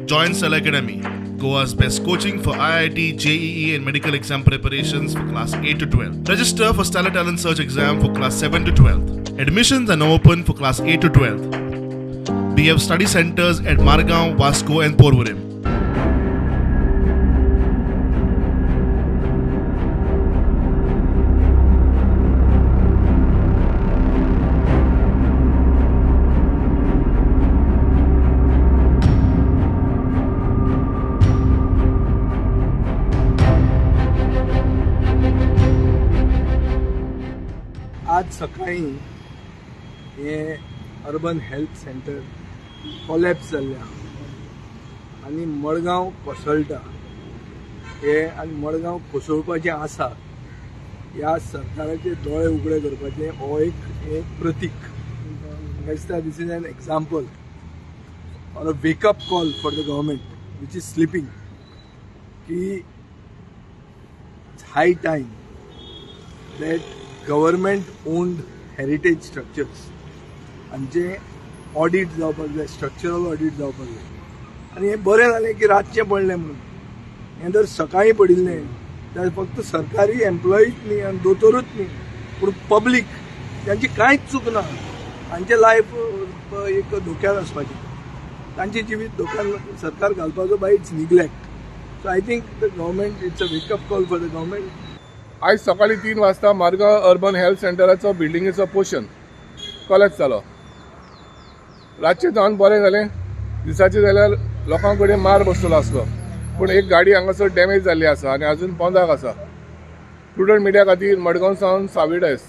Join Stellar Academy, Goa's best coaching for IIT, JEE, and medical exam preparations for class 8 to 12. Register for Stellar Talent Search exam for class 7 to 12. Admissions are now open for class 8 to 12. We have study centers at Margao, Vasco, and Porvorim. आज सकाळी हे urban health centre collapse जाल्लें आहा आनी मडगांव कोसळटा हे आनी मडगांव कोसळपाचें आसा. ह्या सरकाराचे दोळे उगडे करपाचें हो एक एक प्रतीक. म्हाका दिसता this is an example or a wake-up call for the government which is sleeping की it's high time that government owned heritage structures हांचे ऑडिट जावपाक जाय, स्ट्रक्चरल ऑडिट जावपाक जाय. आनी हें बरें जालें की रातचें पडलें म्हणून. हें जर सकाळीं पडिल्लें जाल्यार फक्त सरकारी एम्प्लॉईच न्ही आनी दोतोरूच न्ही, पूण पब्लीक तांची कांयच चूक ना, तांचें लायफ एक धोक्यात आसपाचें, तांचें जिवीत धोक्यात सरकार घालपाचो by its neglect. So I think the government, it's a wake-up call for the government. आयज सकाळी 3 वाजता मारगांव अर्बन हेल्थ सेंटराचो बिल्डिंगेचो पोर्शन कॉलेप्स जालो. रातचें जावन बरें जालें, दिसाचें जाल्यार लोकां कडेन मार बसतलो आसलो. पूण एक गाडी हांगासर डॅमेज जाल्ली आसा आनी अजून पोंदाक आसा. प्रुडंट मिडिया खातीर मडगांव सावन साविडस.